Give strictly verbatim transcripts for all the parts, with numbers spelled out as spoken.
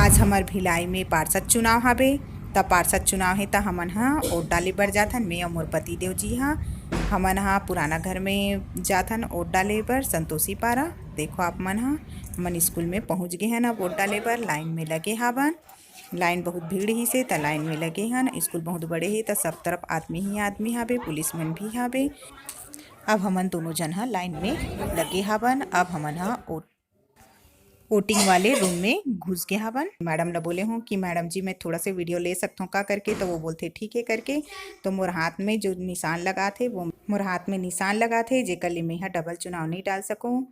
आज हमर भिलाई में पार्षद चुनाव हाबे, त पार्षद चुनाव हे, त हमन ह वोट डाले बर जाथन। मैं अउ मोर पति देव जी ह, हमन ह पुराना घर में जाथन वोट डाले बर, संतोषी पारा। देखो आप मन ह, हमन स्कूल में पहुँच गे हन। अब वोट डाले बर लाइन में लगे हावन। लाइन बहुत भीड़ ही से, त लाइन में लगे हन। स्कूल बहुत बड़े हे, त सब तरफ आदमी ही आदमी हाबे, पुलिस मन भी हाबे। अब हमन दोनों जन ह लाइन में लगे हावन। अब हमन ह वोट वोटिंग वाले रूम में घुस गे हावन। मैडम ला बोले हूँ कि मैडम जी, मैं थोड़ा से वीडियो ले सकथों का करके, तो वो बोलथे ठीक है करके। तो मोर हाथ में जो निशान लगा थे, वो मोर हाथ में निशान लगा थे, जेकर ले मैं ह डबल चुनाव नहीं डाल सकूँ।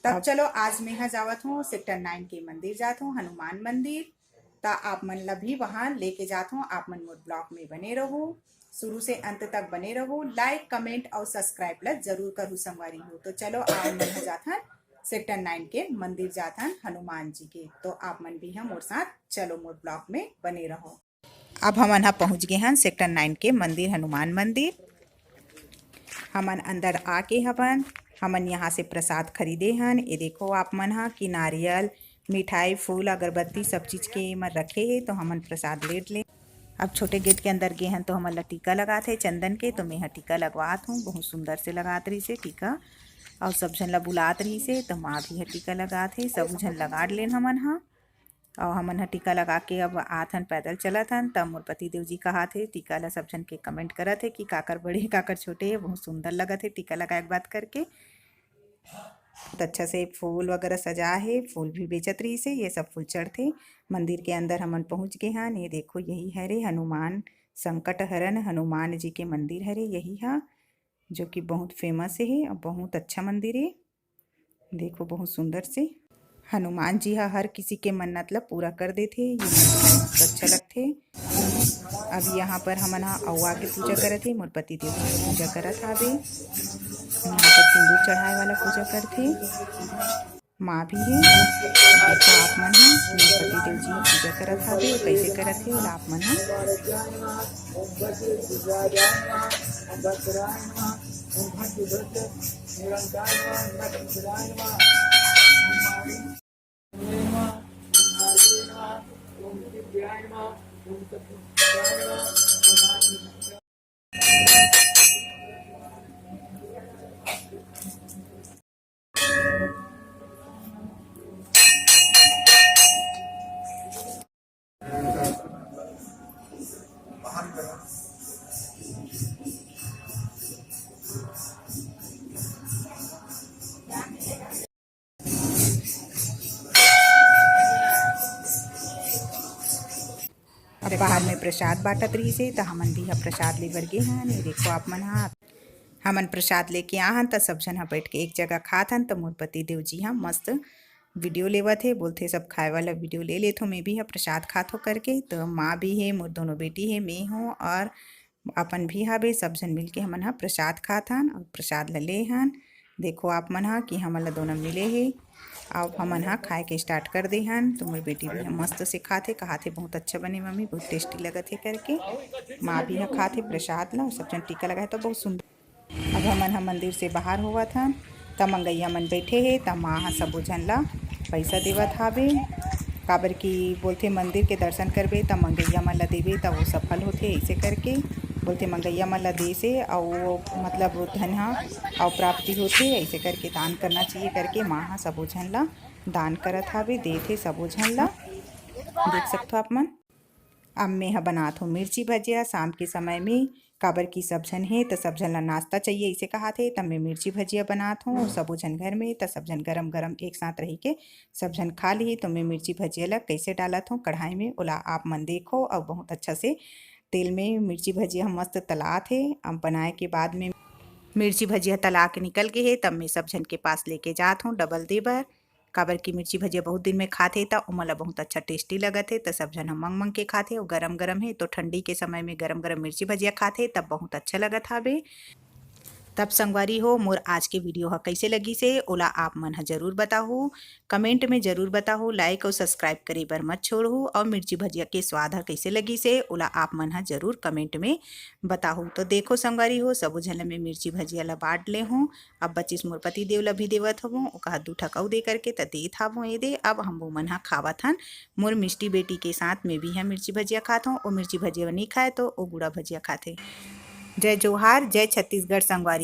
तब अब चलो, आज मैं ह जावत हूँ सेक्टर नाइन के मंदिर जात हूँ, हनुमान मंदिर। त आप मन ला भी वहाँ लेके जात हूँ, आप मन मोर ब्लॉग में बने रहो। शुरू से अंत तक बने रहो। लाइक, कमेंट और सब्सक्राइब ला जरूर करू संगवारी हो। तो चलो, आज मैं ह जात हन सेक्टर नाइन के मंदिर जात हन हनुमान जी के। तो आप मन भी ह मोर साथ चलो, मोर ब्लॉग में बने रहो। अब हमन ह पहुँच गे हन सेक्टर नाइन के मंदिर, हनुमान मंदिर। हमन अंदर आके हवन, हमन यहाँ से प्रसाद खरीदे हन। ये देखो आप मन ह कि नारियल, मिठाई, फूल, अगरबत्ती सब चीज के एमन रखे हे, तो हमन प्रसाद ले ले। अब छोटे गेट के अंदर गे हन, तो हमन ला टीका लगात हे चंदन के, तो मैं ह टीका लगवात हूँ। बहुत सुंदर से लगात रहिस हे टीका, अउ सब झन ला बुलात रहिस हे, तो माँ भी ह टीका लगात हे। सब झन लगा लेन हमन ह। अउ हमन ह टीका लगा के अब आत हन, पैदल चलत हन। त मोर पति देव जी कहात हे, टीका ला सब झन के कमेंट करत हे कि काकर बड़े, काकर छोटे हे। बहुत सुंदर लगत हे टीका लगाए के बाद करके। बहुत अच्छा से फूल वगैरह सजा हे, फूल भी बेचत रहिस हे। ये सब फूल चढ़थे। मंदिर के अंदर हमन पहुँच गे हन। ये देखो, यही हरे हनुमान संकट हरण, हनुमान जी के मंदिर हरे यही ह, जो कि बहुत फेमस हे और बहुत अच्छा मंदिर हे। देखो, बहुत सुंदर से हनुमान जी ह हर किसी के मन्नत ला पूरा कर देथे। ये मंदिर बहुत अच्छा लगथे। अब यहाँ पर हमन ह अउवा के पूजा करत हे, मोर पति देव जी के पूजा करत हावे। यहाँ पर सिंदूर चढ़ाए वाला पूजा करथे, माँ भी हे। देखो आप मन ह, मोर पति देव जी ह पूजा करत हावे, कैसे करत हे, ओला आप मन ह। अब बाहर में प्रसाद बांटत रहिस हे, त हमन भी ह प्रसाद ले बर गे हन। ये देखो आप मन ह, हमन प्रसाद लेके आ हन, त सब झन ह बैठ के एक जगह खात हन। त मोर पति देव जी ह मस्त वीडियो लेवत हे, बोलथे, "सब खाए वाला वीडियो ले लेथो, मैं भी ह प्रसाद खाथो," करके। त माँ भी हे, मोर दोनों बेटी हे, मैं हूँ और अपन भी हावे। सब झन मिलके हमन ह प्रसाद खात हन और प्रसाद ल ले हन। देखो आप मन ह कि हमन ल दोनों मिले हे। अब हमन ह खाए के स्टार्ट कर दे हन। तो मोर बेटी भी ह मस्त से खात हे, कहात हे, "बहुत अच्छा बने मम्मी, बहुत टेस्टी लगत हे," करके। माँ भी ह खात हे प्रसाद ल, सब झन टीका लगाए, तो बहुत सुंदर। अब हमन ह मंदिर से बाहर होवत हन, त मंगइया मन बैठे हे, त माँ ह सबो झन ला पैसा देवत हावे, काबर कि बोलथे, "मंदिर के दर्शन करबे, त मंगइया मन ला देबे, त वो सफल होथे," अइसे करके बोलथे। मंगइया मन ला देसे, अउ वो, मतलब, धन ह अउ प्राप्ति होथे, अइसे करके दान करना चाहिए करके माँ ह सबो झन ला दान करत हावे, देथे सबो झन ला। देख सकथो आप मन। अब मैं ह बनात हूँ मिर्ची भजिया शाम के समय में, काबर कि सब झन हे त सब झन ला नाश्ता चाहिए, इसे कहात हे। त मैं मिर्ची भजिया बनात हूँ, सबो झन घर में, त सब झन गरम गरम एक साथ रही के सब झन खा लिही। तो मैं मिर्ची भजिया ला कैसे डालत हूँ कढ़ाई में, ओला आप मन देखो। और बहुत अच्छा से तेल में मिर्ची भजिया हम मस्त तलात हे। अब बनाए के बाद में मिर्ची भजिया तला के निकल गे हे, तब मैं सब झन के पास लेके जात हूँ डबल दे बर। काबर कि मिर्ची भजिया बहुत दिन में खात हे, त ओमन ला बहुत अच्छा टेस्टी लगत हे, त सब झन ह मंग मंग के खात हे। अउ गरम गरम हे, तो ठंडी के समय में गरम गरम मिर्ची भजिया खात हे, तब बहुत अच्छा लगत हावे। तब संगवारी हो, मोर आज के video ह कइसे लगिस हे, ओला आप मन ह जरूर बताहू, comment में जरूर बताहू, like अउ subscribe करे बर मत छोड़हू, अउ मिर्ची भजिया के स्वाद ह कइसे लगिस हे, ओला आप मन ह जरूर comment में बताहू। तो देखो संगवारी हो, सबो झन ल मैं मिर्ची भजिया ला बांट ले हूँ। अब बचिस मोर पति देव ला भी देवत हवं, ओका दू ठक अउ दे करके त देत हावं, ये दे। अब हम वो मन ह खावत हन। मोर मिष्टी बेटी के साथ मैं भी ह मिर्ची भजिया खात हूँ। ओ मिर्ची भजिया नहीं खाए तो ओ गुड़ा भजिया खाथे। जय जोहार, जय छत्तीसगढ़ संगवारी।